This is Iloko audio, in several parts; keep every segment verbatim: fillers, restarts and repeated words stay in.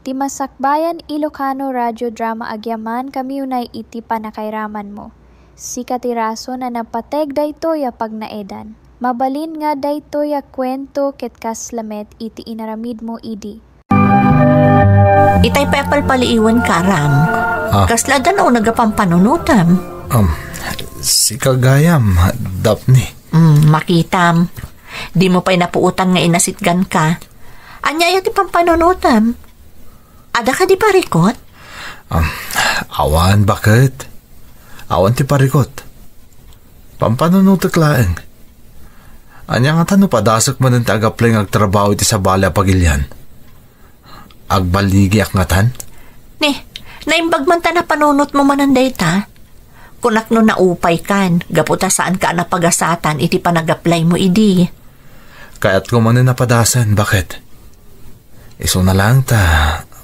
Ti Masakbayan Ilocano Radio Drama agyaman kami unay iti pannakairamanmo. Sika ti rason a napateg daytoy a pagnaedan. Mabalin nga daytoy a kuento ket kasla met iti inaramidmo idi. Itay pay a palpaliiwenka, Ram. Ah. Kasla adda nauneg a pampanunotem? Um, sika gayam, Daphne. Mm, makitam. Dimo pay napuotan nga inasitganka. Ania aya ti pampanunotem? Adda kadi parikut? Um, awan, baket. Awan ti parikut. Pampanunotek laeng. Ania ngata no padasek manen ti ag-apply nga agtrabaho iti sabali a pagilian? Agbaligiak ngatan? Ni, naimbag man ta napanunotmo manen dayta. Kunak no naupaykan, gapu ta saanka a napagasatan iti panag-applymo idi. Kayatko manen a padasen, baket? Isuna laeng ta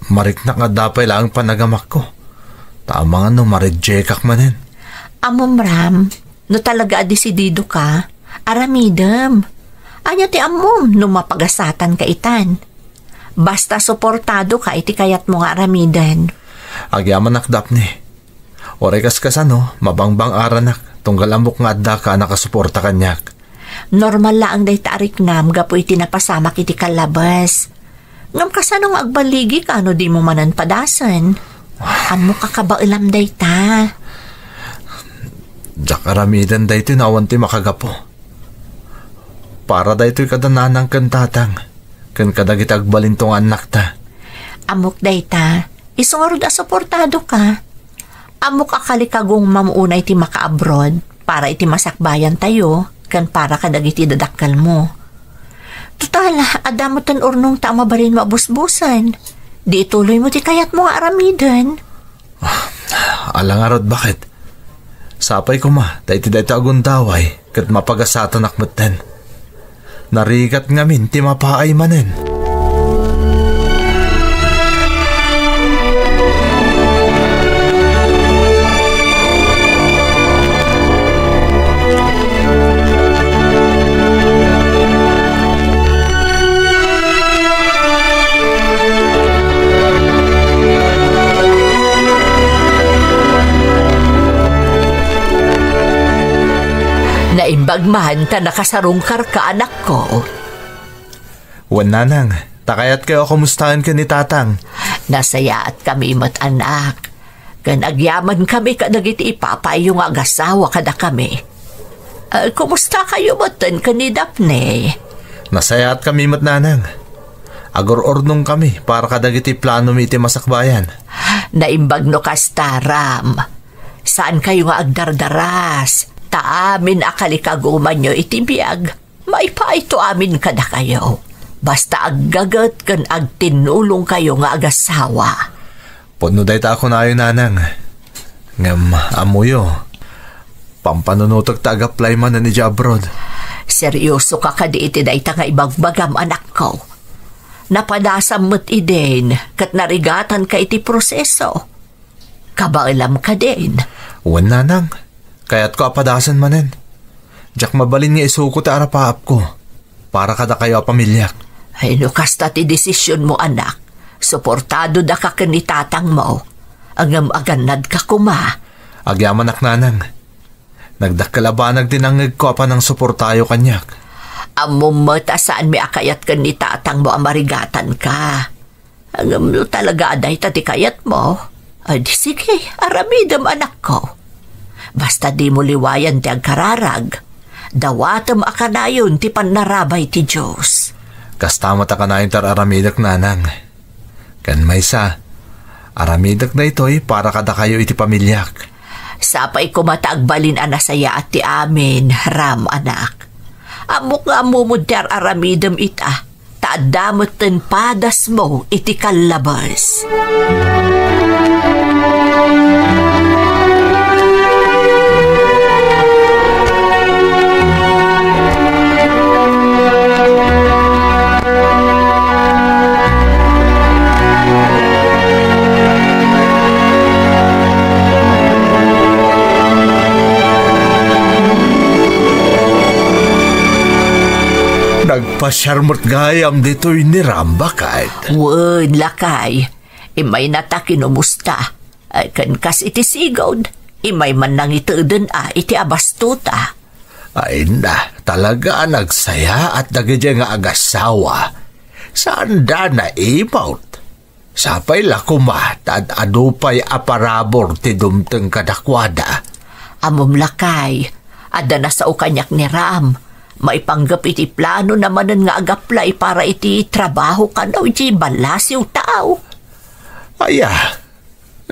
mariknak nga adda pay laeng panagamakko. Ta amangan no ma-rejectak manen. Ammom, Ram, no talaga a desididoka, aramidem. Ania ti ammom no mapagasatanka itan? Basta suportadoka iti kayatmo nga aramiden. Agyamanak, Daphne. Uray kaskasano, mabangbang-aranak, tunggal ammok nga addaka a nakasuporta kaniak. Normal laeng dayta a riknam gapu iti napasamak iti kallabes. Ngem kasano nga agbaligika no dimo manen padasen? Ammok a kabaelam dayta. Diak aramiden daytoy no awan ti makagapu. Para daytoy kada nanang ken tatang, ken kadagiti agbalinto nga annakta. Ammok dayta, isu ngarud a suportadoka. Ammok a kalikagumam unay ti maka-abroad para iti masakbayantayo ken para kadagiti dadakkelmo. Total, adda metten urnongta a mabalinmo a busbusen. Di ituloymo ti kayatmo nga aramiden. Ah, ala ngarud, baket? Sapay koma ta iti dayta a gundaway ket mapagasatanak metten. Narigat ngamin ti mapaay manen. Naimbag man ta nakasarungkarka, anakko. Wen, nanang, ta kayatkayo a kumustaen ken ni tatang. Nasayaatkami met, anak. Ken agyamankami kadagiti ipapaayyo nga agasawa kadakami. Eh, kumustakayo metten ken ni Daphne? Nasayaatkami met, nanang. Agur-urnongkami para kadagiti planomi iti masakbayan. Naimbag no kasta, Ram. Saankayo nga agdardaras, ta amin a kalikagumanyo iti biag, maipaayto amin kadakayo. Basta aggaget ken agtinnulongkayo nga agasawa. Pudno dayta a kunayo, nanang. Ngem ammoyo, pampanunotek ta ag-apply manen idiay abroad. Seriosoka kadi iti dayta nga ibagbagam, anakko? Napadasam met idin ket narigatanka iti proseso. Kabaelam kadin? Wen, nanang. Kayatko a padasen manen. Diak mabalin nga isuko ti arapaapko para kadakayo a pamiliak. Ay, no kasta ti desisionmo, anak, suportadodaka ken ni tatangmo. Ngem agannadka koma. Agyamanak, nanang. Nagdakkel a banag ti nangngegko a panangsuportayo kaniak. Ammom met a saanmi a kayat ken ni tatangmo a marigatanka. Ngem no talaga a dayta ti kayatmo, ay di sige, aramidem, anakko. Basta dimo liwayan ti agkararag, dawatem a kanayon ti pannarabay ti Dios. Kasta met a kanayon ti ar-aramidek, nanang. Ken maysa, aramidek daytoy para kadakayo iti pamiliak. Sapay koma ta agbalin a nasayaat ti amin, Ram, anak. Ammok nga ammomod ti ar-aramidem ita, ta adda metten padasmo iti kallabes. Nagpasiar met gayam ditoy ni Ram, baket? Wen, lakay. Immaynata kinumusta. Ay, ken kas iti sigud, immay man nangitedna iti abastota. Ay na, talaga a nagsayaat dagidiay nga agassawa. Saanda naimut. Sapay la koma ta ad-adu pay a parabur ti dumteng kadakuada. Ammom lakay, adda nasao kaniak ni Ram. Maipanggep iti planona manen nga agaplay para iti trabaho kano iti ballasiw taaw. Aya,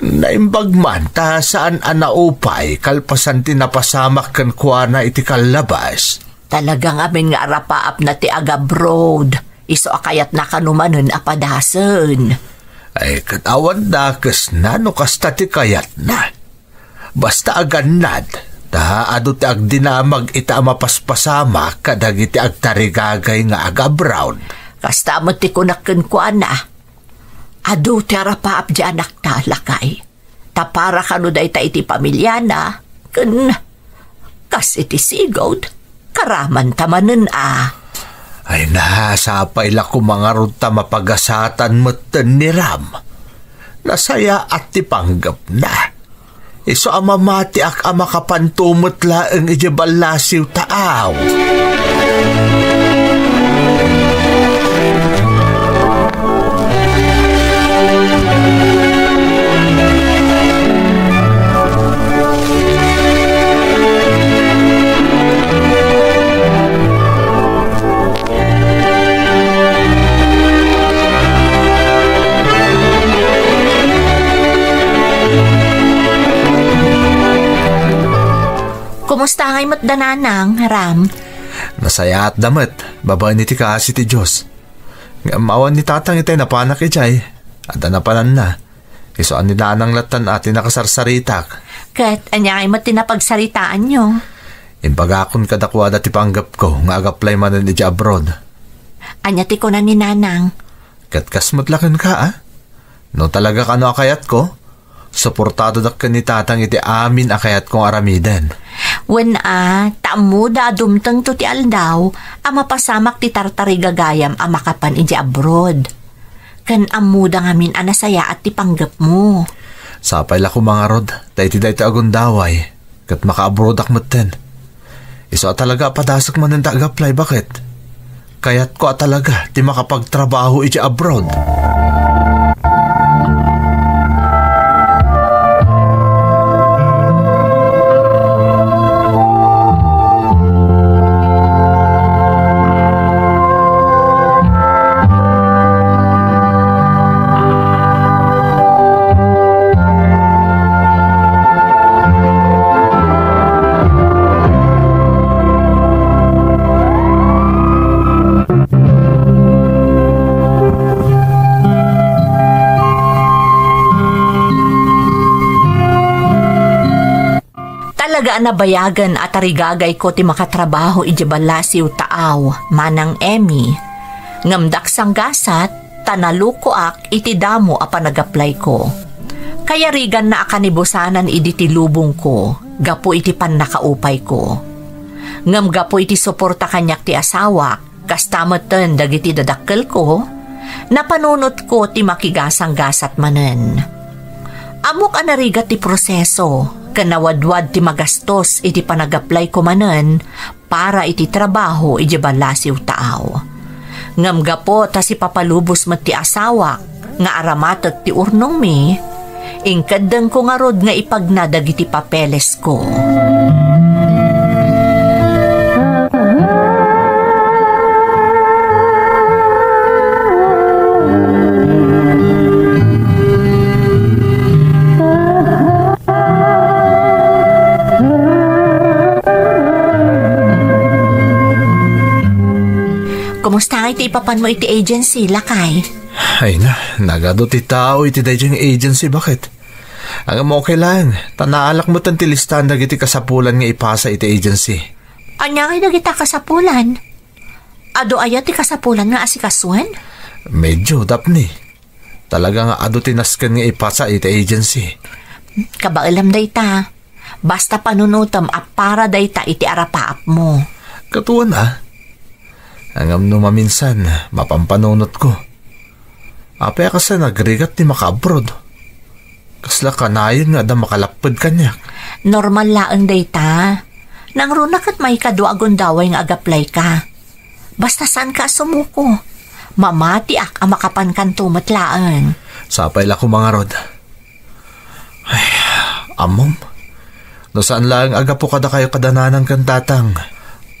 naimbag man ta saan a naupay kalpasan ti napasamak kenkuana iti kallabas. Talaga ngamin nga arapaapna ti agabroad. Isu a kayatna kano manen a padasen. Ay, ket awan dakesna no kasta ti kayatna. Basta agannad, ta adu ti agdinamag ita a mapaspasamak kadagiti agtarigagay nga agabroad. Kasta met ti kunak kenkuana. Adu ti arapaap ti anakta, lakay. Ta para kano dayta iti pamiliana, ken kas iti sigud, karamanta manen a. Ay na, sapay la koma ngarud ta mapagasatan metten ni Ram. Nasayaat ti panggepna. Isu a mamatiak a makapanto met laeng idiay ballasiw taaw. Kumusta ngay met da Nanang, Ram? Nasayaatda met, babaen iti kaasi ti Dios. Ngem awan ni Tatang itay napanak idiay. Adda napananna. Isu a ni Nanang lattan a ti nakasarsaritak. Ket ania ngay met ti napagsaritaanyo? Imbagakon kadakuada ti panggepko nga agaplay manen idiay abroad. Ania ti kuna ni Nanang? Ket kas met la kenka, a? No talaga kano a kayatko, suportadodak ken ni Tatang iti amin a kayatko nga aramiden. Wen a, ta ammoda a dumtengto ti aldaw a mapasamak ti tartarigagayam a makapan idiay abroad. Ken ammoda ngamin a nasayaat ti panggepmo. Sapay la koma ngarud, ta iti daytoy a gundaway, ket makaabroadak metten. Isu a talaga a padasek manen ta agaplay, baket? Kayatko a talaga ti makapagtrabaho iti abroad. Talaga a nabayagen a tarigagayko ti makatrabaho idiay ballasiw taaw, Manang Emmy. Ngem daksanggasat, ta nalukoak iti damo a panagaplayko. Kayariganna a kanibusanan idi ti lubongko gapu iti pannakaupayko. Ngem gapu iti suporta kaniak ti asawak, kasta metten dagiti dadakkelko, napanunotko ti makigasanggasat manen. Ammok a narigat ti proseso, ken nawadwad ti magastos iti panagaplayko manen para iti trabaho idiay ballasiw taaw. Ngem gapu ta sipapalubos met ti asawak nga aramatek ti urnongmi, inkeddengko ngarud nga ipagna dagiti papelesko. Kumusta nga iti ipapanmo iti agency, lakay? Ay na, nagadu ti tao iti daydiay nga agency, baket? Ngem okay lang, ta naalak metten ti listaan dagiti kasapulan nga ipasa iti agency. Ania ngay dagita kasapulan? Adu aya ti kasapulan nga asikasuen? Medyo, Daphne. Talaga nga adu ti nasken nga ipasa iti agency. Kabaelam dayta. Basta panunotem a para dayta iti arapaapmo. Katuan a. Ngem no maminsan, mapampanunotko. Apay a kasla nagrigat ti makaabroad? Kasla kanayon nga adda makalapped kaniak? Normal laeng dayta. Nangruna ket maikadua a gundaway nga agaplayka. Basta saanka a sumuko. Mamatiak a makapankanto met laeng. Sapay la koma ngarud. Ay, ammom, no saan laeng a gapu kadakayo kada nanang ken tatang,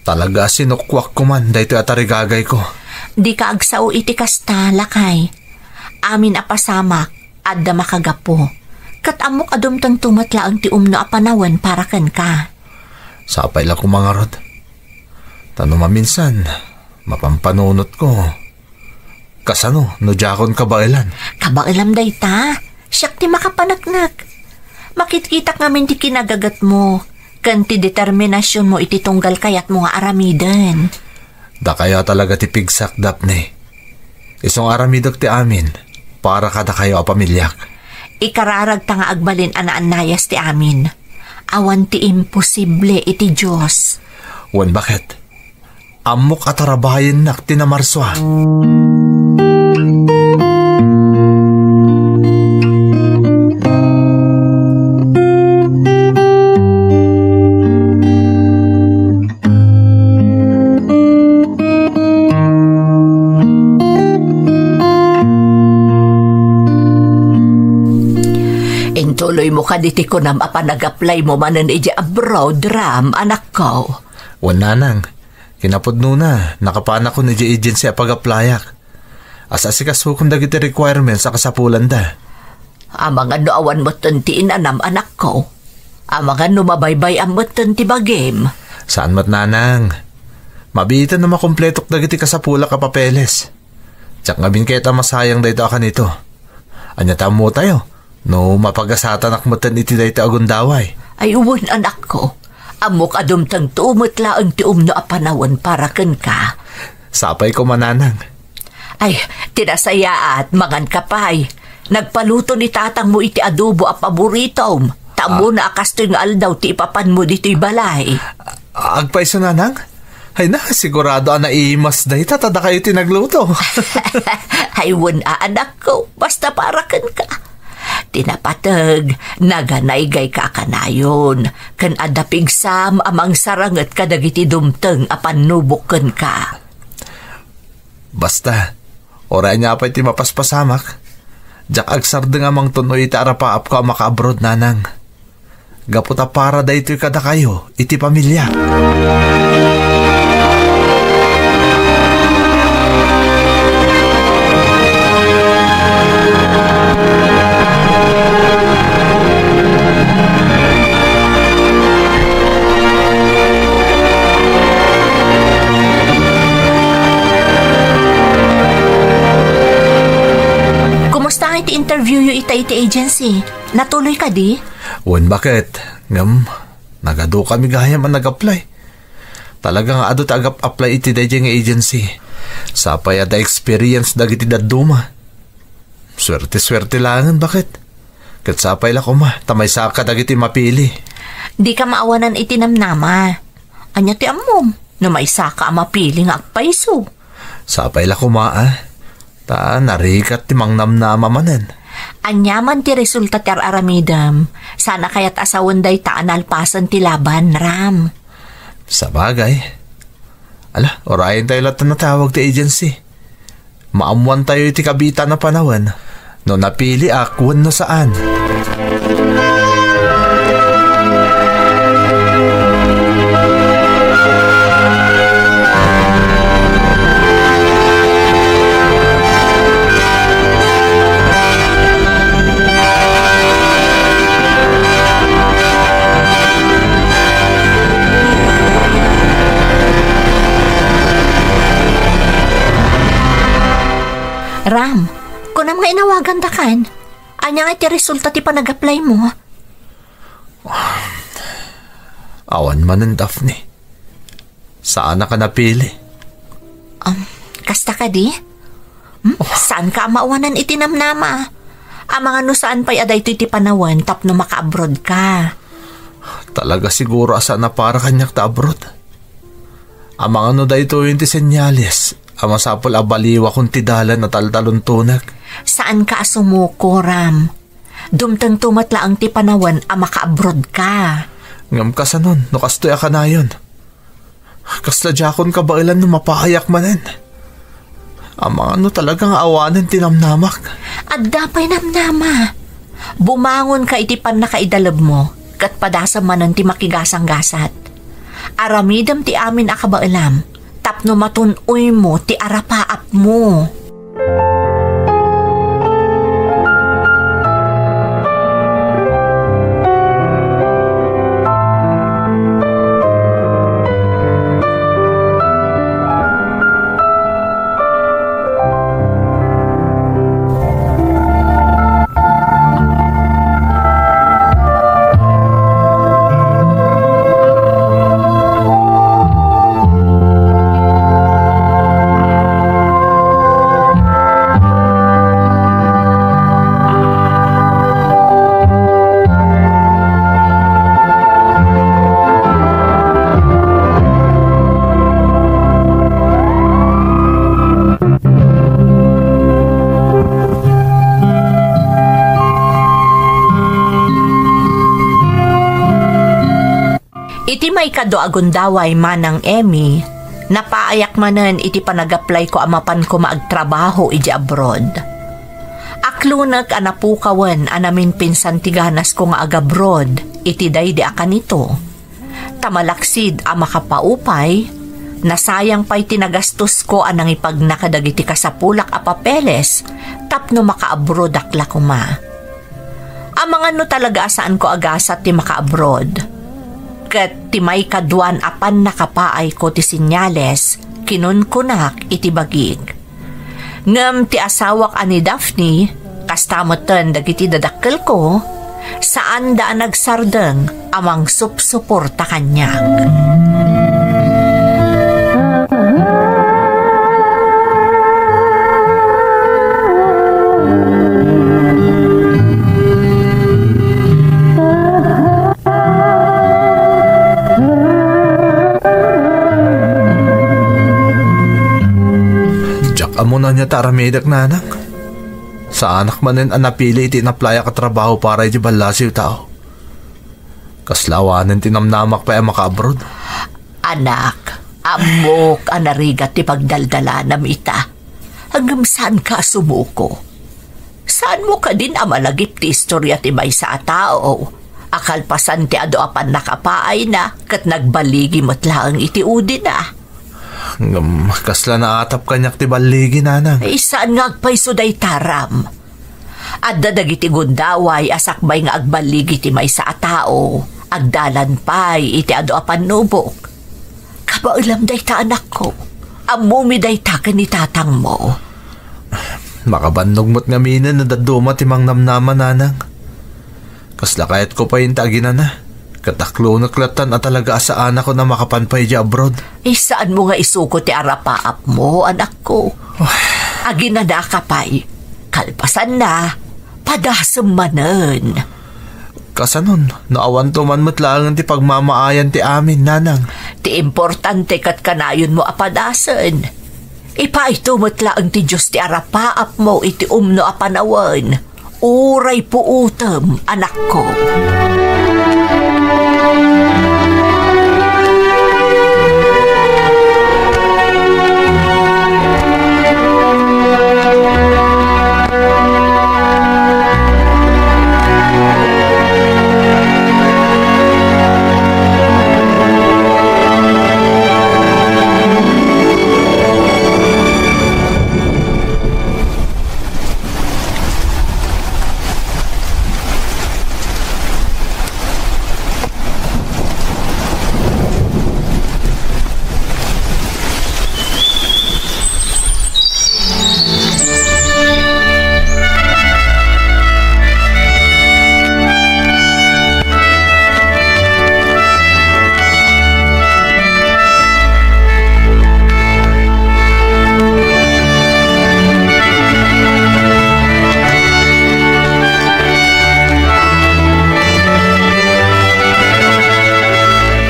talaga a sinukoak koman daytoy a tarigagayko. Dika agsao iti kasta, lakay. Amin a pasamak, adda makagapu. Ket ammok a dumtengto met laeng ti umno a panawen para kenka. Sapay la koma ngarud. Ta no maminsan, mapampanunotko. Kasano no diakon kabaelan? Kabaelam dayta. Siak ti makapaneknek. Makitkitak ngamin ti kinagagetmo ken ti determinasionmo iti tunggal kayatmo nga aramiden. Dakayo a talaga ti pigsak, Daphne. Isu nga aramidek ti amin para kadakayo a pamiliak. Ikararagta nga agbalin a naannayas ti amin. Awan ti imposible iti Dios. Wen, baket? Ammok a tarabayennak ti namarsua. Intuloymo kadi ti kunam a panagaplaymo manen idiay abroad, Ram, anakko? Wen, nanang. Kinapudnona, nakapanakon idiay agency a pagaplayak. As-asikasokon dagiti requirements a kasapulanda. Amangan no awan metten ti inanam, anakko. Amangan no mabaybay-am metten ti bagim. Saan met, nanang. Mabiiten no makumpletok dagiti kasapulak a papeles. Diak ngamin kayat a masayang daytoy a kanito. Ania ti ammotayo? No mapagasatanak metten iti daytoy a gundaway. Ay, wen, anakko. Ammok a dumtengto met laeng ti umno a panawen para kenka. Sapay koma, nanang. Ay, ti nasayaat, manganka pay. Nagpaluto ni tatangmo iti adobo a paboritom. Ta ammona a kastoy nga aldaw ti ipapanmo ditoy balay. A-, agpayso, nanang? Ay na, sigurado a naimas dayta, ta dakayo ti nagluto. Ay, wen a, anakko, basta para kenka. Ti napateg, naganaygayka a kanayon, ken adda pigsam a mangsaranget kadagiti dumteng a pannubok kenka. Basta, uray ania pay ti mapaspasamak, diak agsardeng a mangtun-oy iti arapaapko a makaabroad, nanang. Gapu ta para daytoy kadakayo iti pamiliak. Kumusta nga iti interviewyo ita iti agency? Natuloy kadi? Wen, baket. Ngem, nagadukami gayam a nag-apply. Talaga nga adu ti agap-apply iti daydiay nga agency. Sapay adda experience dagiti dadduma. Suerte-suerte laengen, baket. Ket sapay la koma, ta maysaka dagiti mapili. Dika maawanan iti namnama. Ania ti ammom? No maysaka a mapili nga agpayso. Sapay la koma, a. Ta narigat ti mangnamnama manen. Ania man ti resulta ti ar-aramidem, saan a kayat a sawen dayta a nalpasen ti laban, Ram. Sabagay. Ala, urayentayo latta natawag ti agency. Maammoantayo iti kabiitan a panawen no napiliak wenno saan. Ram, kunam nga inawagandakan. Ania nga ti resulta ti panag-apply mo? Awan manen, Daphne. Saanka a napili. Um, kasta kadi? Hmm? Oh. Saanka a maawanan iti namnama? Amangan no saan pay a daytoy ti panawen tapno maka-abroad ka. Talaga siguro a saan a para kaniak ta abroad. Amangan no daytoyen ti senyales a masapul a baliwakon ti dalan a taltalontonek. Saanka a sumuko, Ram. Dumtengto met laeng ti panawen a makaabroad ka. Ngem kasanon no kastoy a kanayon? Kasla diakon kabaelan no mapaayak manen. Amangan no talaga nga awanen ti namnamak. Adda pay namnama. Bumangonka iti pannakaidalebmo, ket padasem manen ti makigasanggasat. Aramidem ti amin a kabaelam, tapno matun-oymo ti arapaapmo. Iti maikadua a gundaway, Manang Emmy, napaayak manen iti panagaplayko a mapan koma agtrabaho idiay abroad. Aklonek a napukawen a naminpinsan ti ganasko nga agabroad iti daydi a kanito. Ta malaksid a makapaupay, nasayang pay ti nagastosko a nangipagna kadagiti kasapulak a papeles tapno makaabroadak la koma. Amangan no talaga a saanko a gasat ti makaabroad. Ket ti maikaduan a pannakapaayko ti sinyales, kinunkunak iti bagik. Ngem ti asawak a ni Daphne, kasta metten dagiti dadakkelko, saanda a nagsardeng a mangsupsuporta kaniak. Diak ammo no ania ti aramidek, nanang. Saanak manen a napili iti inaplayak a trabaho para iti ballasiw tao. Kasla awanen ti namnamak pay a makaabroad. Anak, ammok a narigat ti pagdaldalanam ita. Ngem saanka a sumuko. Saanmo kadin a malagip ti istoria ti maysa a tao a kalpasan ti adu a pannakapaayna ket nagballigi met laeng iti udina. Ngem kasla naatap kaniak ti balligi, nanang. Ay, saan nga agpayso dayta, Ram. Adda dagiti gundaway a sakbay nga agballigi ti maysa a tao, agdalan pay iti adu a pannubok. Kabaelam dayta, anakko. Ammomi dayta ken ni tatangmo. Makabannog met ngaminen no dadduma ti mangnamnama, nanang. Kasla kayatko pay inta aginana. Ket aklonek lattan a talaga a saanakon a makapan pay idiay abroad. Ay, saanmo nga isuko ti arapaapmo, anakko. Aginanaka pay. Kalpasanna, padasem manen. Kasanon, no awanto man met laengen ti pagmamaayan ti amin, nanang? Ti importante ket kanayonmo a padasen. Ipaayto met laeng ti Dios ti arapaapmo iti umno a panawen. Uray puotem, anakko.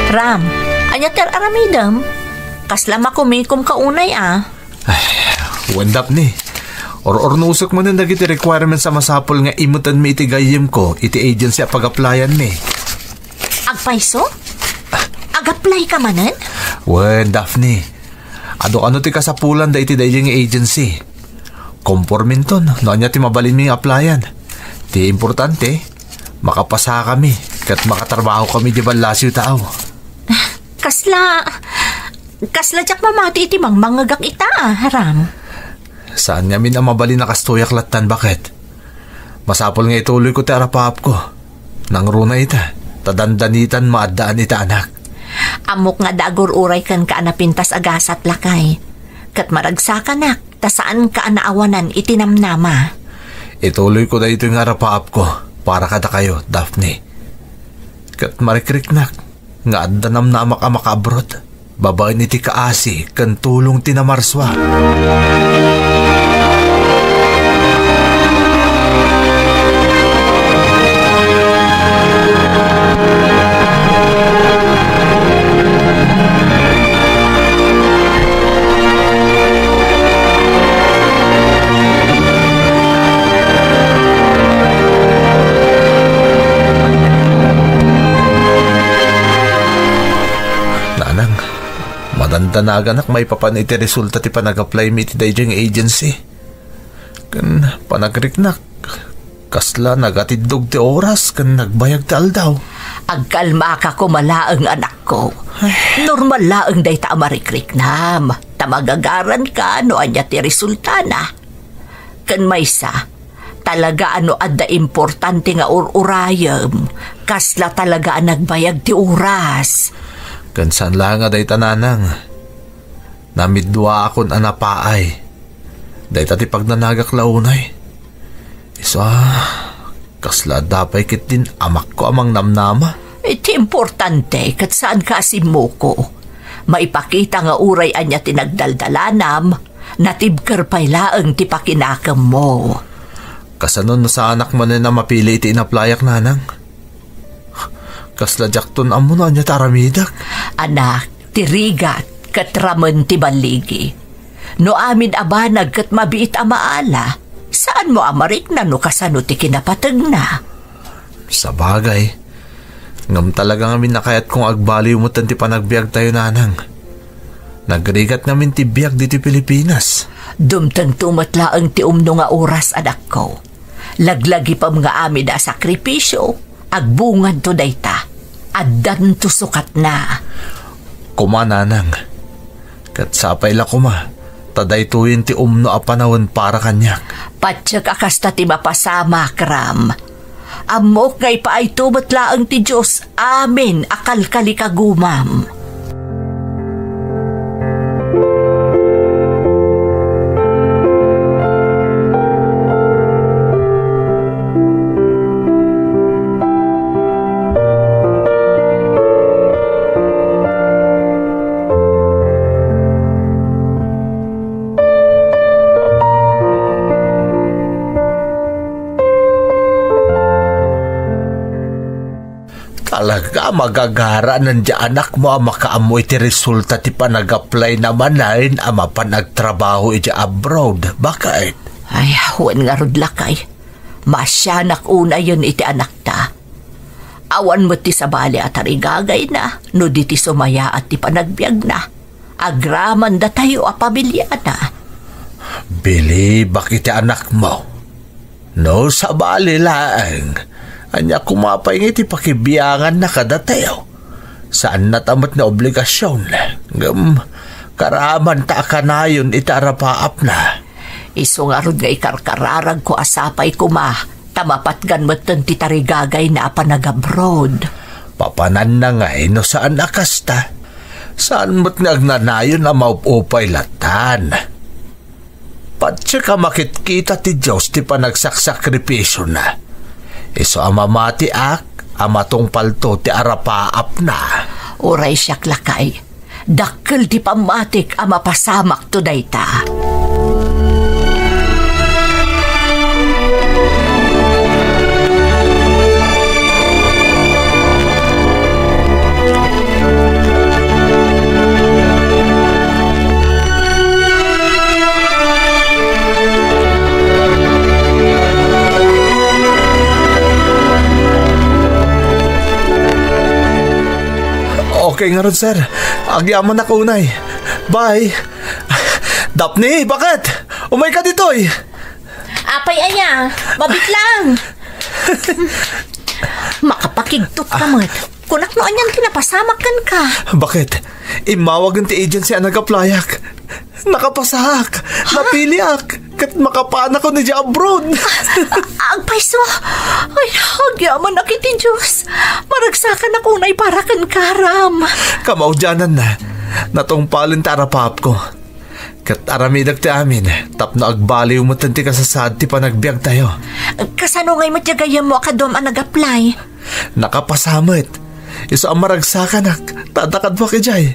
Ram, ania ti ar-aramidem? Kasla makumikom ka unay a. Ay, wen, Daphne. Or-ornosek manen dagiti requirements a masapul nga imetenmi iti gayyemko iti agency a pag-applyanmi. Agpayso? Ag-apply ka manen? Wen, Daphne. Adu kano ti kasapulanda iti daydiay nga agency. Komporminton no ania ti mabalinmi nga applyan. Ti importante, makapasakami ket makatrabahokami di ballasiw tao. Kasla, kasla diak mamati iti mangmangngegak ita, Ram. Saan ngamin a mabalin a kastoyak lattan, baket? Masapul nga ituloyko ti arapaapko. Nangruna ita, ta dandanitan maaddaan ita anak. Ammok nga dagur-uray kenka a napintas a gasat, lakay. Ket maragsakanak, ta saanka a naawanan iti namnama. Ituloyko daytoy nga arapaapko para kadakayo, Daphne. Ket marikriknak nga adda namnamak a makaabroad babaen iti kaasi ken tulong ti namarsua. Nanang, madandanaganak maipapan iti resulta ti panag-applymi iti daydiay nga agency. Ken panagriknak, kasla nagatiddog ti oras ken nagbayag ti aldaw. Agkalmaka koma laeng, anakko. Ay. Normal laeng dayta a marikriknam, ta magagaranka no ania ti resultana. Ken maysa, talaga a no adda importante nga ur-urayem, kasla talaga a nagbayag ti oras. Ken saan la nga dayta, nanang. Namidduaakon a napaay. Dayta ti pagnanagak la unay. Isu a, kasla adda pay ketdin amakko a mangnamnama. Iti importante, ket saanka a simmuko. Maipakita nga uray ania ti nagdaldalanam, natibker pay laeng ti pakinakemmo. Kasano no saanak manen a mapili iti inaplayak, nanang? Kasla diakton ammo no ania ti aramidek. Anak, ti rigat ket ramen ti balligi. No amin a banag ket mabiit a maala, saanmo a marikna no kasano ti kinapategna. Sabagay, ngem talaga ngamin a kayatko nga agbaliw metten ti panagbiagtayo, nanang. Nagrigat ngamin ti biag ditoy Pilipinas. Dumtengto met laeng ti umno nga oras, anakko. Laglagipem nga amin a sakripisio, agbunganto dayta. Addanto sukatna. Koma, nanang. Ket sapay la koma, ta daytoyen ti umno a panawen para kaniak. Patiek a kasta ti mapasamak, Ram. Ammok nga ipaayto met laeng ti Dios amin a kalkalikagumam. Talaga, magagaranen ti anakmo a makaammo iti resulta ti panag-apply na manen a mapan agtrabaho iti abroad. Baket? Ay, wen ngarud, lakay. Maasianak unayen iti anakta. Awan met ti sabali a tarigagayna no di ti sumayaat ti panagbiagna. Agraman datayo a pamiliana. Bilibak iti anakmo. No sabali laeng, ania koma pay nga iti pakibianganna kadatayo? Saanna ta met nga obligasion, ngem karamanta a kanayon iti arapaapna. Isu ngarud nga ikarkararagko a sapay koma ta mapatgan metten ti tarigagayna a panagabroad. Papananna ngay no saan a kasta? Saan met nga agnanayon a maupupay lattan? Patiek a makitkita ti Dios ti panagsaksakripisona. Isu a mamatiak a matungpalto ti arapaapna. Uray siak, lakay, dakkel ti pammatik a mapasamakto dayta. Kay ngarud, sir. Agyamanak unay. Bye. Daphne, bakit? Umayka ditoy. Apay aya, mabit lang. Makapakigtot ka met. Kunak no anian ti napasamak kenka. Bakit? Immawagen ti agency a nag-applyak. Nakapasak. Napiliak. Ket makapanak idiay abroad. Agpayso. Ay, agyamanak iti Dios. Maragsakanak unay para kenka, Ram. Kamaudiananna, natungpalen ti arapaapko. Ket aramidek ti amin tapno agbaliw metten ti kasasaad ti panagbiagtayo. Kasano ngay met ti gayyemmo a kaduam a nag-apply? Nakapasa met. Isu a maragsakanak, ta adda kaduak idiay.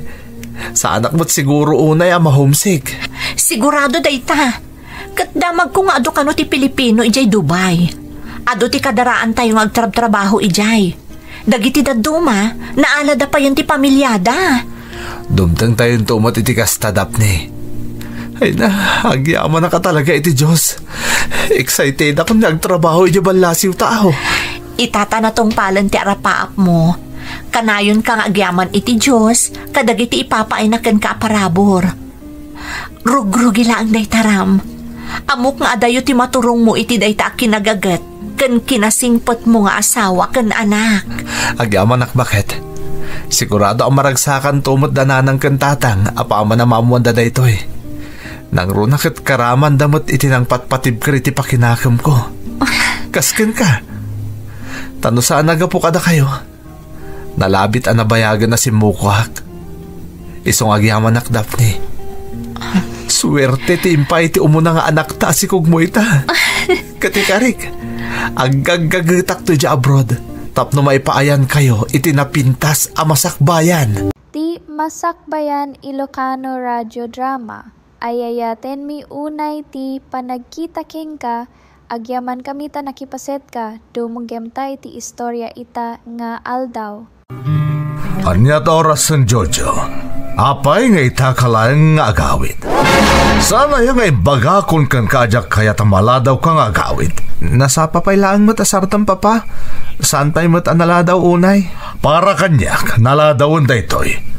Saanak met siguro unay a ma-homesick. Sigurado dayta. Ket damagko nga adu kano ti Pilipino idiay Dubai. Adu ti kadaraantayo nga agtrabtrabaho idiay. Dagiti dadduma, naalada payen ti pamiliada. Dumtengtayonto met iti kasta, Daphne. Ay na, agyamanak a talaga iti Dios. Excitedakon nga agtrabaho idiay ballasiw tao. Ita ta natungpalen ti arapaapmo. Kanayonka nga agyaman iti Dios kadagiti ipapaayna kenka a parabur. Rugrugi laeng dayta, Ram. Ammok nga adayo ti maturongmo iti dayta a kinagaget ken kinasingpetmo nga asawa ken anak. Agyamanak, bakit? Sigurado a maragsakanto met da nanang ken tatang apaman a maammoanda daytoy. Nangruna ket karamanda met iti nangpatpatibker iti pakinakemko. Kas kenka. Ta no saan a gapu kadakayo, nalabit a nabayagen a simmukoak. Isu nga agyamanak, Daphne. Suerte ti impay ti umuna nga anakta a sikugmo ita. Ket ikarik, aggaggagetakto idiay abroad tapno maipaayankayo iti napintas a masakbayan. Ti Masakbayan Ilocano Radio Drama. Ay-ayatenmi unay ti panagkita kenka, agyamankami ta nakipasetka, dumngegta iti istorya ita nga aldaw. Ania ti orasen, Jojo? Apay nga ita ka laeng nga agawid? Saan aya nga imbagakon kenka a diak kayat a maladawka nga agawid? Nasapa pay laeng met a sartem, Papa. Saan pay met a naladaw unay. Para kaniak, naladawen daytoy.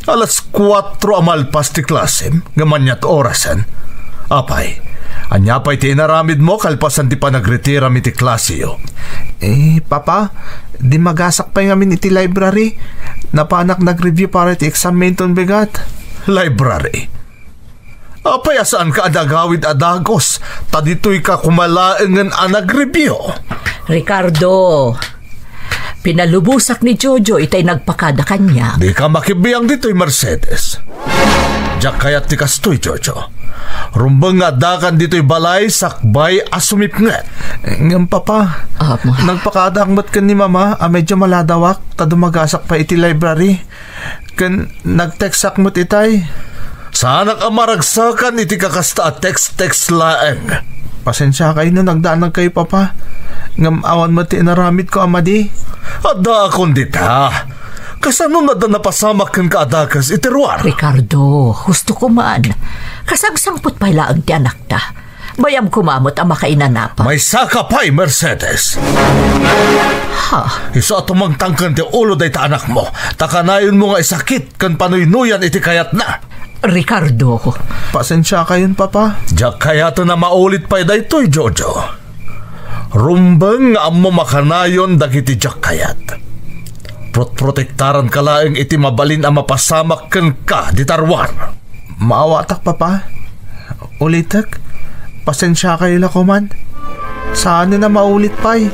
Alas kuatro a malpas ti klasem, ngem ania ti orasen? Apay, ania pay ti inaramidmo kalpasan ti panagretirami ti klaseyo? Eh, Papa, dimmagasak pay ngamin iti library. Napanak nag-review para iti exammenton bigat. Library? Apay a saanka a nagawid a dagus, ta ditoyka koma laengen a nag-review? Ricardo, pinalubosak ni Jojo itay nagpakada kaniak. Dika makibiang ditoy, Mercedes. Diak kayat ti kastoy, Jojo. Rumbeng nga addakan ditoy balay sakbay a sumipnget. Ngem, Papa, Ama. Nagpakadaak met ken ni Mama a medyo maladawak ta dumagasak pay iti library. Ken nag-textak met itay. Saanak a maragsakan iti kakasta a text-text laeng. Pasensiakayo no nagdanagkayo, Papa. Ngem awan met ti inaramidko a madi. Addaakon dita. Kasano nadda napasamak kenka a dakes iti ruar? Ricardo, husto koman. Kasangsangpet pay laeng ti anakta. Bayam koma met a makainanapa. Maysaka pay, Mercedes. Ha? Isu a tumangtangken ti ulo dayta anakmo, ta kanayonmo nga isakit ken panuynoyan iti kayatna. Ricardo. Pasensiakayon, Papa. Diak kayaten a maulit pay daytoy, Jojo. Rumbeng nga ammom a kanayon dagiti diak kayat. Protprotektaranka laeng iti mabalin a mapasamak kenka dita ruar. Maawatak, Papa. Ulitek, pasensiakayo la koman. Saanen a maulit pay.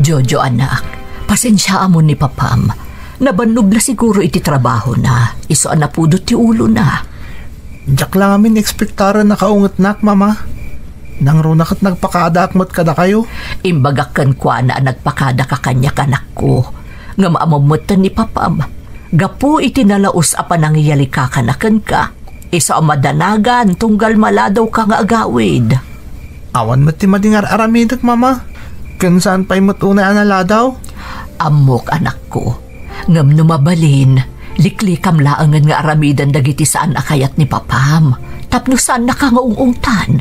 Jojo, anak, pasensiaamon ni papam. Nabannog la siguro iti trabahona, isu a napudot ti ulona. Diak la ngamin ekspektaren a kaungetnak, Mama. Nangruna ket nagpakadaak met kadakayo. Imbagak kenkuana a nagpakadaka kaniak, anakko. Ngem ammom metten ni papam, gapu iti nalaus a panangiyalikakana kenka, Isu a madanagan tunggal maladawka nga agawid. Awan met ti madi nga ar-aramidek, Mama. Ken saan pay met unay a naladaw? Ammok, anakko. Ngem no mabalin, liklikam laengen nga aramiden dagiti saan a kayat ni papam, tapno saannaka nga ung-ungtan.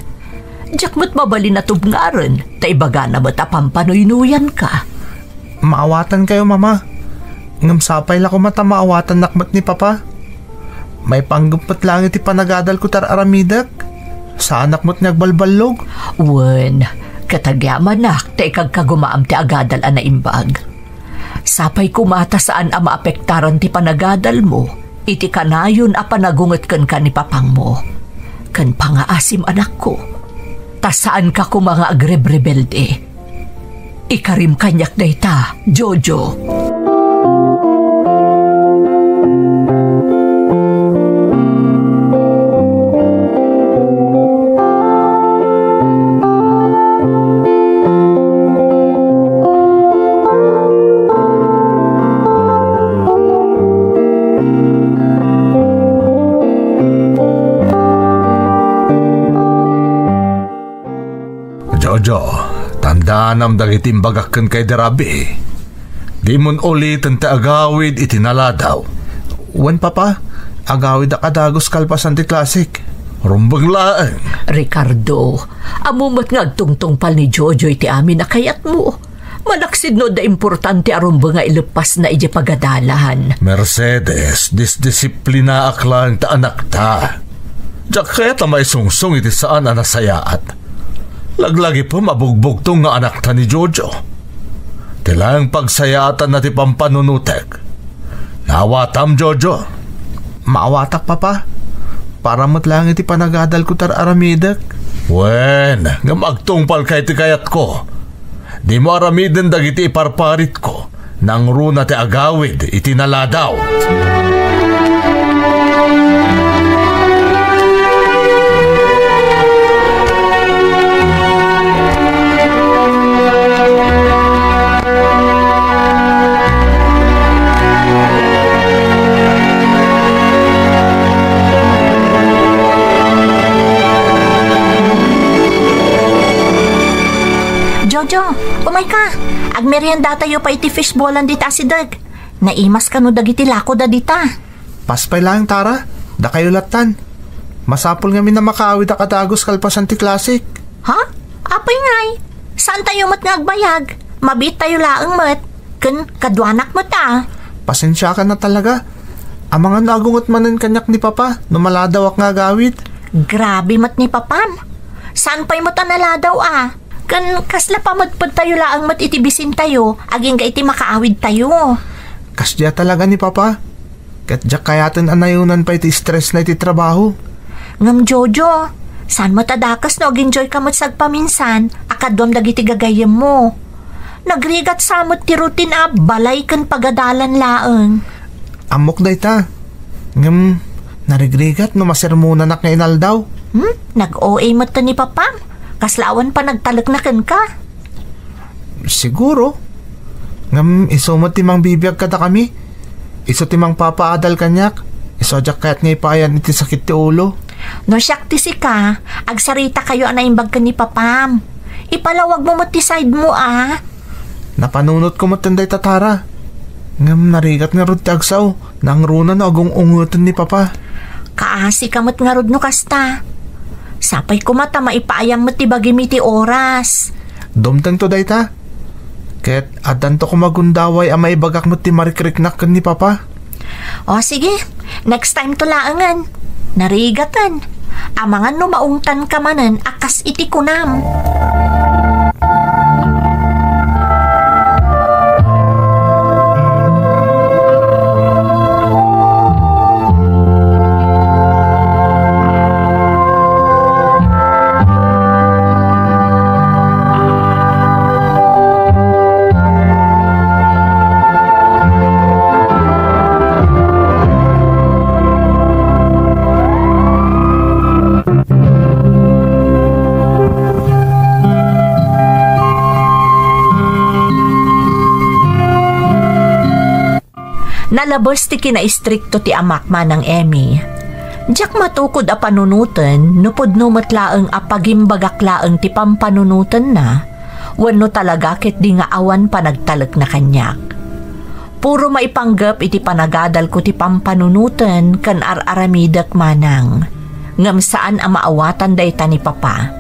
Diak met mabalin a tubngaren, ta ibagana met a pampanuynuyanka. Maawatankayo, Mama. Ngem sapay la koma ta maawatannak met ni Papa. Maipanggep met laeng iti panagadalko ti ar-aramidek. Saanak met nga agbalballog. Wen, ket agyamanak ta ikagkagumaam ti agadal a naimbag. Sapay koma ta saan a maapektaran ti panagadalmo iti kanayon a panagunget kenka ni papangmo. Ken pangaasim, anakko, ta saanka koma nga agrebrebelde. Ikarim kaniak dayta, Jojo. Jojo, tandaanam dagiti imbagak kenka idi rabii. Dimon uliten ti agawid iti naladaw. Wen, Papa, agawidak a dagus kalpasan ti klasik. Rumbeng laeng. Ricardo, ammo met nga agtungtungpal ni Jojo iti amin a kayatmo. Malaksid no adda importante a rumbeng nga ileppasna idiay pagadalan. Mercedes, disdisiplinaak laeng ta anakta. Diak kayat a maisungsong iti saan a nasayaat. Laglagipem a bugbugtong nga anakta ni Jojo. Ti laeng pagsayaatanna ti pampanunotek. Naawatam, Jojo? Maawatak, Papa. Para met laeng iti panagadalko ti ar-aramidek. Wen, ngem agtungpalka iti kayatko. Dimo aramiden dagiti iparparitko. Nangruna ti agawid iti naladaw. Jojo, umayka. Agmeriendatayo pay iti fishballan dita asideg. Naimas kano dagiti lakoda dita. Pas pay laeng, Tara. Dakayo lattan. Masapul ngamin a makaawidak a dagus kalpasan ti klasik. Ha? Apay ngay? Saantayo met nga agbayag? Mabiittayo laeng met. Ken kaduanak met a. Pasensiakan a talaga. Amangan no agunget manen kaniak ni Papa no maladawak nga agawid. Grabe met ni Papam. Saan pay met a naladaw a? Ken kasla pamadpadtayo laeng met iti bisintayo agingga iti makaawidtayo. Kasdiay talaga ni Papa. Ket diak kayaten a nayonan pay ti stressna iti trabaho. Ngem Jojo, saan met a dakes no ag-enjoyka met sagpaminsan a kaduam dagiti gagayyemmo. Nagrigat sa met ti routine a balay ken pagadalan laeng. Ammok dayta. Ngem narigrigat no masermonanak nga inaldaw. Hmm? Nag-O A met ni Papam. Kasla awan panagtalekna kenka. Siguro. Ngem isu met ti mangbibiag kadakami. Isu ti mangpapaadal kaniak. Isu a diak kayat nga ipaayan iti sakit ti ulo. No siak ti sika, agsarita kayo a naimbag ken ni Papam. Ipalawag mo met ti side mo, a. Napanunot ko met dayta, Tara. Ngem narigat ngarud ti agsao, nangruna no agung-ungeten ni Papa. Kaasi ka met ngarud no kasta. Sapay koma ta maipaayam met ti bagim iti oras. Dumtengto dayta. Ket addanto koma gundaway a maibagak met ti marikriknak ken ni Papa. O, sige. Next time to laengen. Narigaten. Amangan no maungtanka manen a kas iti kunam. Nalabes ti kinaistrikto ti amak, Manang Emmy. Diak matukod a panunoten no pudno met laeng a pagimbagak laeng ti pampanunotenna, wenno talaga ketdi nga awan panagtalekna kaniak. Puro maipanggep iti panagadalko ti pampanunoten ken ar-aramidek manang, ngem saan a maawatan dayta ni Papa.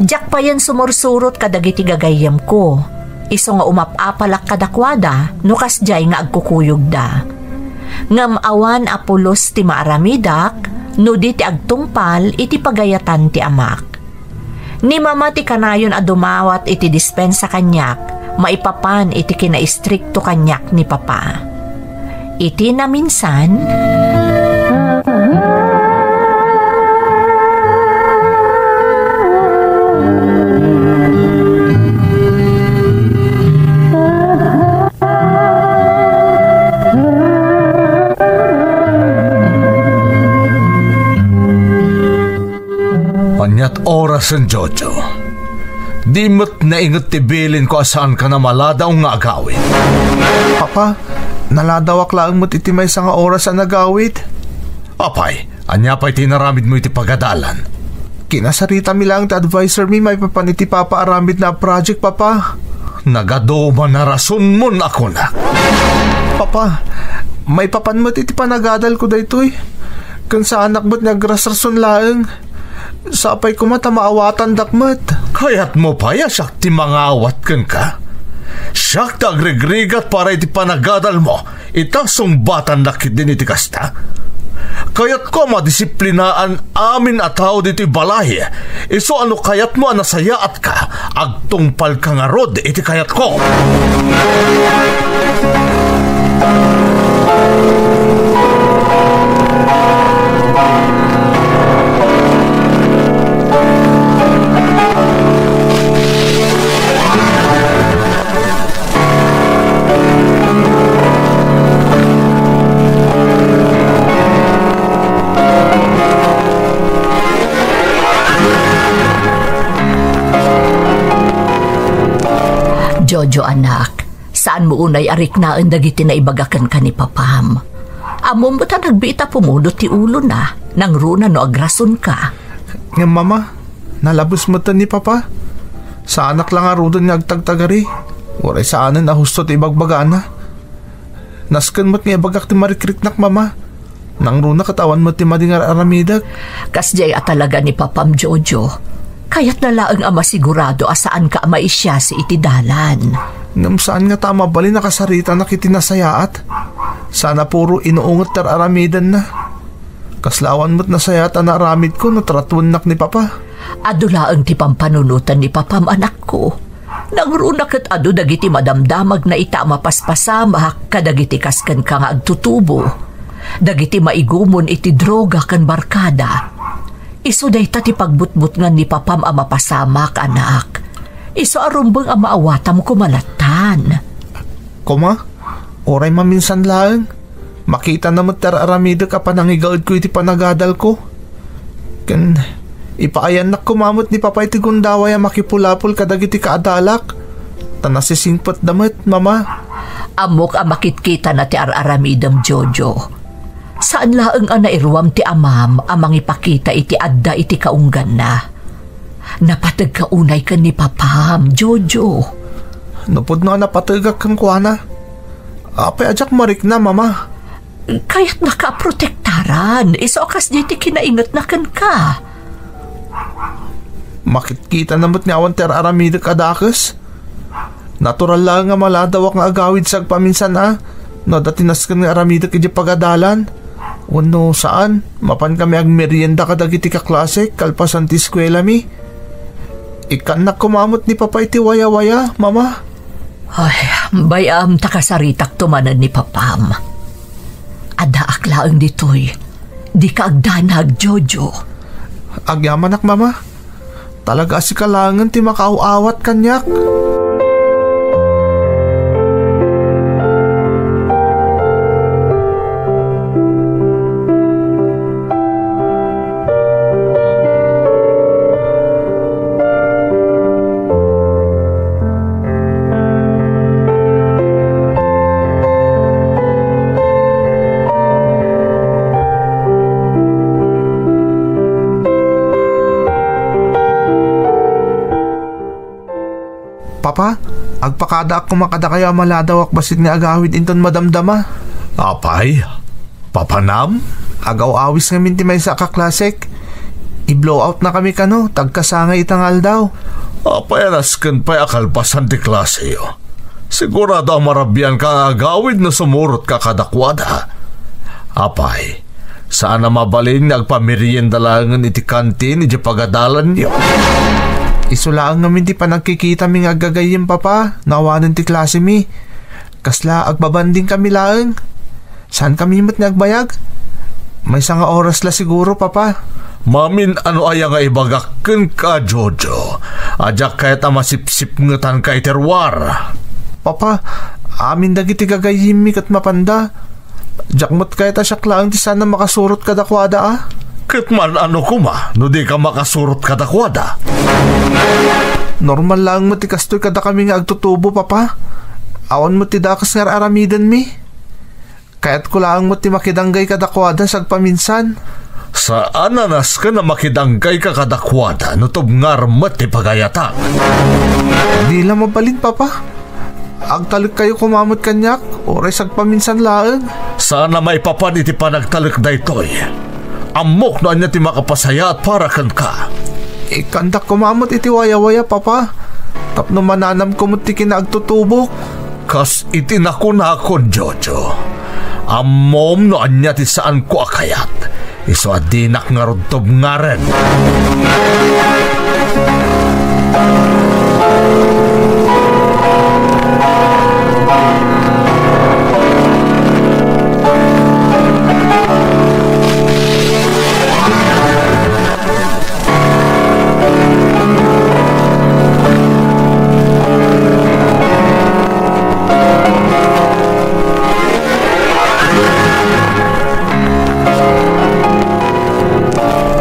Diak payen sumursurot kadagiti gagayyemko, isu nga umap-apalak kadakuada no kasdiay nga agkukuyogda. Ngem awan a pulos ti maaramidak no di ti agtungpal iti pagayatan ti amak. Ni Mama ti kanayon a dumawat iti dispensa kaniak maipapan iti kinaistrikto kaniak ni Papa. Iti naminsan, Aniat orasen, Jojo? Di met nainget ti bilinko a saanka a maladaw nga agawid. Papa, naladawak laeng met iti maysa nga oras a nagawid. Apay, ania pay ti inaramidmo iti pagadalan? Kinasaritami laeng ti adviser mi maipapan iti papaaramidna a project, Papa. Nagaduman a rasonmon a kunak. Papa, maipapan met iti panagadalko daytoy. Ken saanak met nga agrasrason laeng. Sapay koma ta maawatandak met. Kayatmo pay a siak ti mangawat kenka? Siak ti agrigrigat para iti panagadalmo, ita sungbatannak ketdin iti kasta. Kayatko a madisiplinaan amin a tao ditoy balay, isu a no kayatmo a nasayaatka, agtungpalka ngarud iti kayatko. Jojo, anak, saanmo unay a riknaen dagiti naibaga kenka ni Papam. Ammom met a nagbiit a pumudot ti ulona, nangruna no agrasonka. Ngem, Mama, nalabes met ni Papa. Saanak la ngaruden nga agtagtagari. Uray saanen a husto ti ibagbagana. Nasken met nga ibagak ti marikriknak, Mama. Nangruna ket awan met ti madi nga ar-aramidek. Kasdiay a talaga ni Papam, Jojo. Kayatna laeng a masigurado a saanka a maisiasi iti dalan. Ngem saan ngata a mabalin a kasaritanak iti nasayaat. Saan a puro inuunget ti ar-aramidenna. Kasla awan met nasayaat a naaramidko no tratuennak ni Papa. Adu laeng ti pampanunotan ni Papam, anakko. Nangruna ket adu dagiti madamdamagna ita a mapaspasamak kadagiti kas kenka nga agtutubo, dagiti maigumon iti droga ken barkada. Isu dayta ti pagbutbutngan ni Papam a mapasamak, anak. Isu a rumbeng a maawatam koma lattan. Koma, uray maminsan laeng, makitana met ti ar-aramidek a panangigaedko iti panagadalko. Ken ipaayannak koma met ni Papa iti gundaway a makipulapol kadagiti kaadalak, ta nasisingpetda met, Mama. Ammok a makitkitana ti ar-aramidem, Jojo. Saan laeng a nairuam ti amam a mangipakita iti adda iti kaungganna. Napategka unay ken ni Papam, Jojo. No pudno a napategak kenkuana, apay a diak marikna, Mama? Kayatnaka a protektaran, isu a kasdiay ti kinaingetna kenka. Makitkitana met nga awan ti ar-aramidek a dakes. Natural laeng a maladawak nga agawid sa agpaminsan a no adda ti nasken nga aramidek idiay pagadalan. Wenno saan, mapan kami agmerienda kadagiti kaklasek kalpasan ti eskuelami. Ikkannak koma met ni Papa iti wayawaya, Mama. Ay, bay-am ta kasaritakto manen ni Papam. Addaak laeng ditoy. Dika agdanag, Jojo. Agyamanak, Mama. Talaga a sika laengen ti makaaw-awat kaniak. Pa, agpakadaak koma kadakayo a maladawak bassit nga agawid inton madamdama. Apay, papanam? Agaw-awis ngamin ti maysa a kaklasek. I-blow out na kami kano, tagkasangay ita nga aldaw. Apay a nasken pay a kalpasan ti klaseyo? Sigurado a marabian ka nga agawid no sumurot ka kadakuada. Apay, saan a mabalin nga agpamerienda laengen iti kantin idiay pagadalanyo. Isu laeng ngamin ti panagkikitami nga aggagayyem, Papa, no awanen ti klasemi. Kasla agbabanding kami laeng. Saan kami met nga agbayag? Maysa nga oras la siguro, Papa. Mamin-ano aya nga ibagak kenka, Jojo? A diak kayat a masipsipngetanka iti ruar. Papa, amin dagiti gagayyemmi ket mapanda. Diak met kayat a siak laeng ti saan a makasurot kadakuada a. Ket man-ano koma no dika makasurot kadakuada? Normal laeng met ti kastoy kadakami nga agtutubo, Papa. Awan met ti dakes nga ar-aramidenmi. Kayatko laeng met ti makidanggay kadakuada sagpaminsan. Saan a nasken a makidanggayka kadakuada no tubngarem met ti pagayatak. Di la mabalin, Papa. Agtalekkayo koma met kaniak, uray sagpaminsan laeng. Saan a maipapan iti panagtalek daytoy. Ammok no ania ti makapasayaat para kenka. Ikkandak koma met iti wayawaya, Papa, tapno mananamko met ti kinaagtutubok. Kas iti nakunakon, Jojo, ammom no ania ti saanko a kayat, isu a dinak ngarud tubngaren.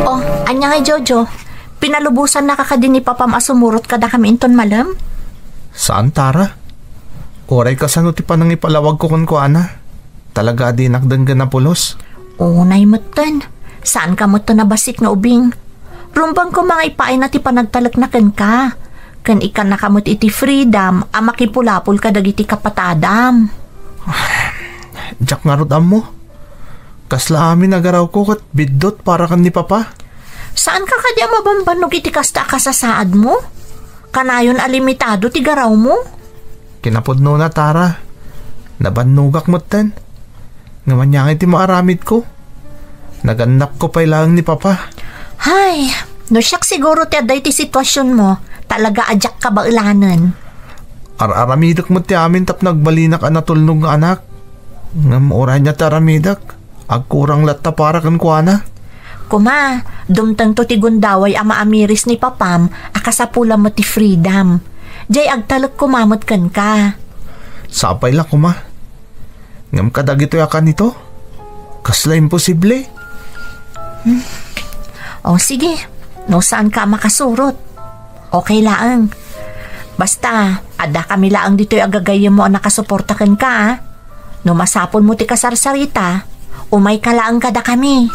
Oh, ania ngay, Jojo? Pinalubosannaka kadi ni Papam a sumurot kadakami inton malem? Saan, Tara. Uray kasano ti panangipalawagko kenkuana. Talaga a dinak denggen a pulos. Unay metten. Saanka metten a bassit nga ubing. Rumbeng koma nga ipaayna ti panagtalekna kenka. Ken ikkannaka met iti freedom a makipulapol kadagiti kapatadam. Diak ngarud ammo. Kasla amin a garawko ket biddut para ken ni Papa. Saanka kadi a mabambannog iti kasta a kasasaadmo? Kanayon a limitado ti garawmo? Kinapudnona, Tara. Nabannogak metten. Ngem ania ngay ti maaramidko? Nagannapko pay laeng ni Papa. Hay, no siak siguro ti adda iti situasionmo, talaga a diak kabaelanen. Ar-aramidek met ti amin tapno agbalinak a natulnog nga anak. Ngem uray ania ti aramidek, agkurang latta para kenkuana. Kuma, dumtengto ti gundaway a maamiris ni Papam a kasapulan met ti freedom. Diay agtalek koma met kenka. Sapay la koma. Ngem kadagitoy a kanito? Kasla imposible. Hmm. O, sige. No saanka a makasurot, okay laeng. Basta, adda kami laeng ditoy a gagayyemmo a nakasuporta kenka, a. No masapulmo ti kasarsarita, umayka laeng kadakami.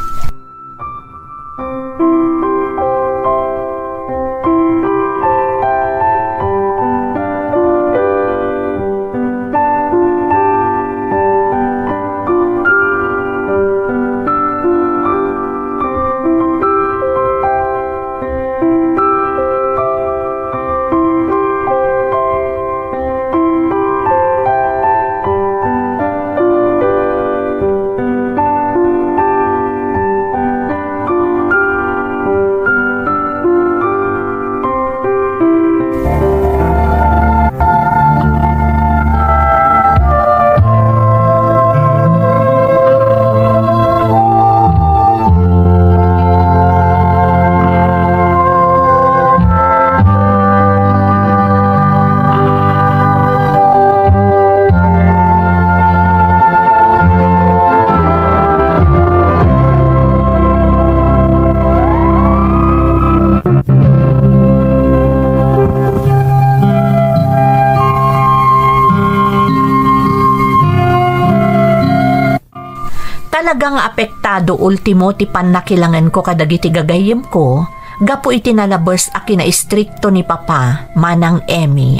Talaga nga apektado ultimo ti pannakilangenko kadagiti gagayyemko gapu iti nalabes a kinaistrikto ni Papa, Manang Emmy.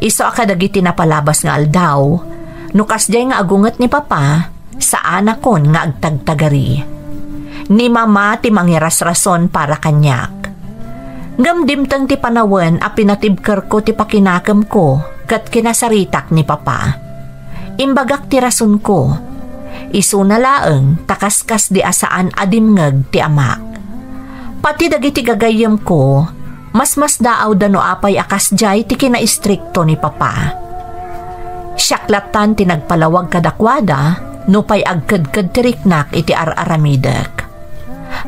Isu a kadagiti napalabas nga aldaw, no kasdiay nga agunget ni Papa, saanakon nga agtagtagari. Ni Mama ti mangirasrason para kaniak. Ngem dimteng ti panawen a pinatibkerko ti pakinakemko ket kinasaritak ni Papa. Imbagak ti rasonko. Isuna laeng ta kaskasdi a saan a dimngeg ti amak. Pati dagiti gagayyemko, masmasdaawda no apay a kasdiay ti kinaistrikto ni Papa. Siak lattan ti nagpalawag kadakuada nupay agkedked ti riknak iti ar-aramidek.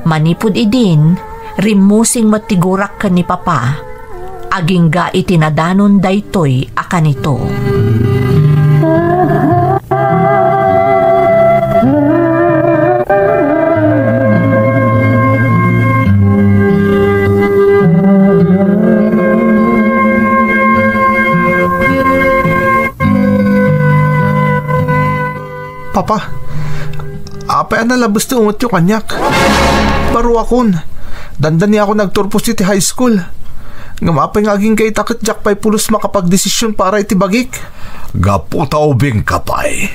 Manipud idin, rimmusing met ti gurak ken ni Papa. Agingga iti nadanon daytoy a kanito. Papa, apay a nalabes ti ungetyo kaniak? Baruakon, dandaniakon agturpos iti high school. Ngem apay nga agingga ita ket diak pay pulos makapagdesisyon para iti bagik? Gapu ta ubingka pay.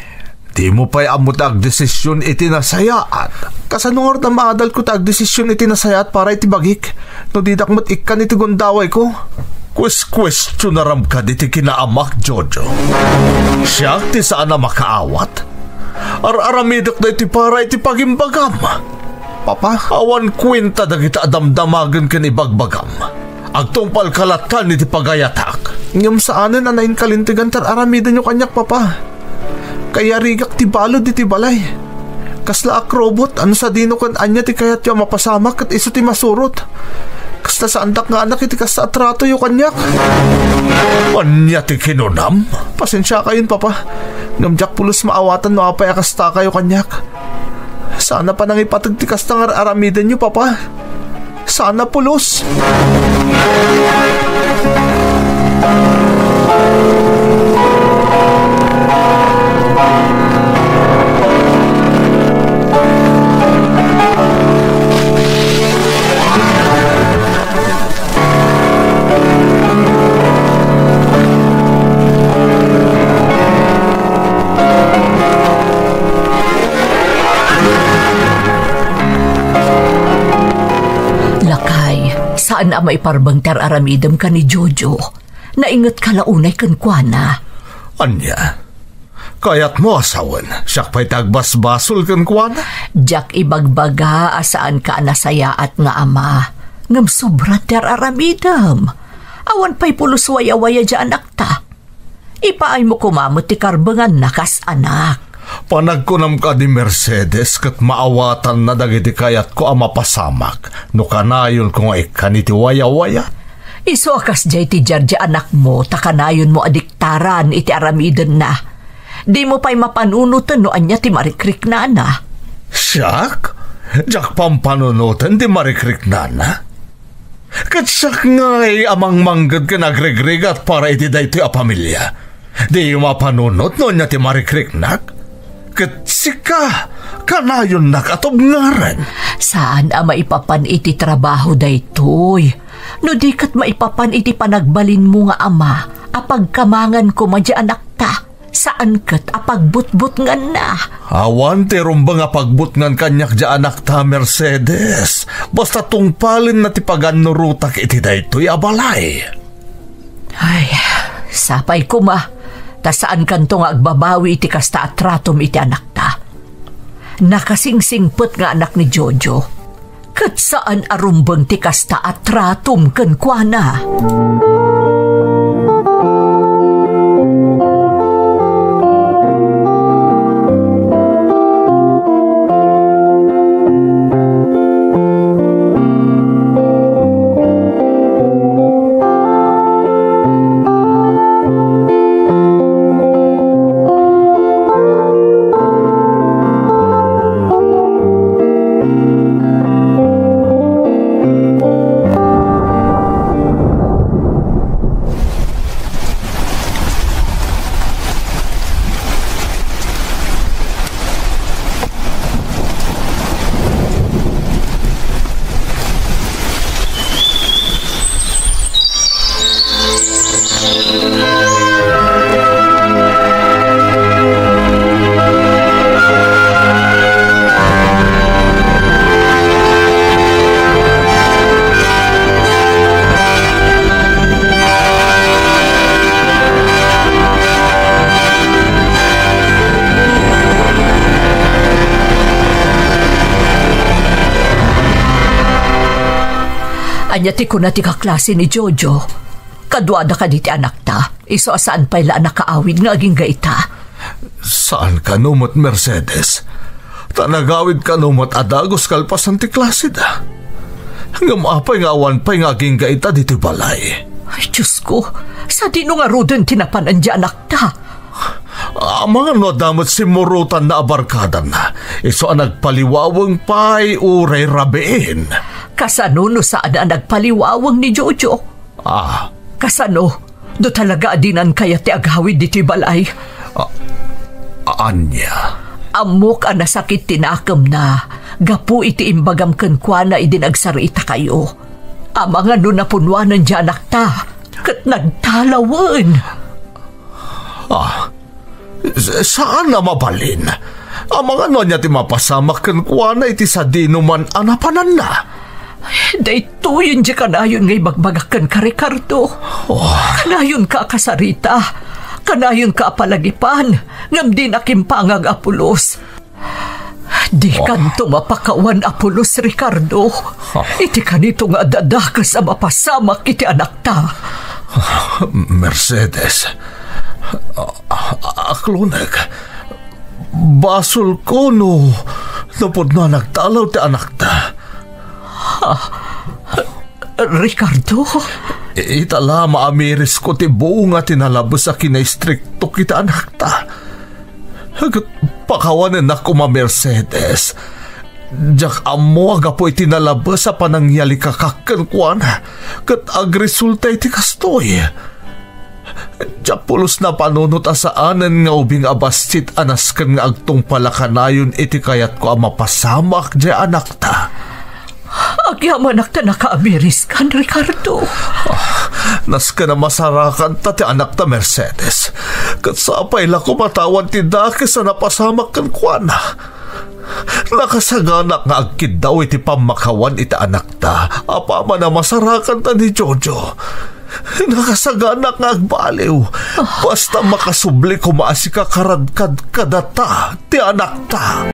Dimo pay ammo ti agdesisyon iti nasayaat. Kasano ngarud a maadalko ti agdesisyon iti nasayaat para iti bagik no didak met ikkan iti gundawayko? Kueskuestionaram kadi ti kinaamak, Jojo. Siak ti saan a makaawat. Ar-aramidek daytoy para iti pagimbagam. Papa? Awan kuenta dagiti adamdamagen ken ibagbagam. Agtungpalka lattan iti pagayatak. Ngem saanen a nainkalintegan ti ar-aramidenyo kaniak, Papa. Kayarigak ti balud iti balay. Kasla akrobot, ano sadino ken ania ti kayatyo a mapasamak ket isu ti masurot. Kasta saandak nga anak iti kasta a tratoyo kaniak. Ania ti kinunam? Pasensiakayon, Papa. Ngem diak pulos maawatan no apay a kastakayo kaniak. Saan a panangipateg ti kasta nga ar-aramidenyo, Papa. Saan a pulos. Lakay, saan a maiparbeng ti ar-aramidem ken ni Jojo. Naingetka la unay kenkuana. Ania? Kayatmo a sawen, siak pay ti agbasbasol kenkuana? Diak ibagbaga a saanka a nasayaat nga ama, ngem sobra ti ar-aramidem. Awan pay pulos wayawaya diay anakta. Ipaaymo koma met ti karbenganna kas anak. Panagkunam kadi, Mercedes, ket maawatanna dagiti kayatko a mapasamak no kanayonko nga ikkan iti wayawaya? Isu a kasdiay ti diardiay anakmo ta kanayonmo a diktaran iti aramidenna. Dimo pay mapanunoten no ania ti marikriknana. Siak? Diak pampanunoten ti marikriknana? Ket siak ngay a mangmangged ken agrigrigat para iti daytoy a pamilia. Di mapanunot no ania ti marikriknak? Ket sika, kanayonnak a tubngaren. Saan a maipapan iti trabaho daytoy. No di ket maipapan iti panagbalinmo nga ama a pagkamangan koma diay anakta, saan ket a pagbutbutnganna. Awan ti rumbeng a pagbutngan kaniak diay anakta, Mercedes. Basta tungpalenna ti pagannurotak iti daytoy a balay. Ay, sapay koma, ta saankanto nga agbabawi iti kasta a tratom iti anakta. Nakasingsingpet nga anak ni Jojo, ket saan a rumbeng ti kasta a tratom kenkuana. Ania ti kuna ti kaklase ni Jojo? Kaduada kadi ti anakta, isu a saan pay la a nakaawid nga agingga ita? Saan kano met, Mercedes? Ta nagawid kano met a dagus kalpasan ti klaseda. Ngem apay nga awan pay nga agingga ita ditoy balay? Ay, Diyos ko, sadino ngaruden ti napanan ti anakta? Amangan no adda met simmurotanna a barkadanna, isu a nagpaliwaweng pay uray rabiin. Kasano no saan a nagpaliwaweng ni Jojo? Ah. Kasano? No talaga a dinan kayat ti agawid ditoy balay? A-, ania? Ammok a nasakit ti nakemna gapu iti imbagam kenkuana idi nagsariitakayo. Amangan no napunnuanan ti anakta, ket nagtalawen. Ah, S-, saan a mabalin. Amangan no ania ti mapasamak kenkuana iti sadinoman a napananna? Daytoyen ti kanayon nga ibagbagak kenka, Ricardo. Oh. Kanayonka a kasarita. Kanayonka a palagipan. Ngem dinak impangag a pulos. Dikanto mapakawan a pulos, Ricardo. Ah. Iti kanito nga adda dakes a mapasamak iti anakta. Mercedes, a-, a-, aklonek, basolko no, no pudno a nagtalaw ti anakta. Ah, Ricardo? Ita la maamirisko ti bunga ti nalabes a kinaistriktok iti anakta. Ket pakawanennak koma, Mercedes. Diak ammo a gapu iti nalabes a panangyalikakak kenkuana ket agresulta iti kastoy. Diak pulos napanunot a saanen nga ubing a bassit a nasken nga agtungpal a kanayon iti kayatko a mapasamak diay anakta. Agyamanak ta nakaamiriskan, Ricardo. Ah, nasken a masarakanta ti anakta, Mercedes. Ket sapay la koma ta awan ti dakes a napasamak kenkuana. Nakasaganak nga agkiddaw iti pammakawan iti anakta, apaman a masarakanta ni Jojo. Nakasaganak nga agbaliw, basta makasubli koma a sikakaradkad kadata ti anakta.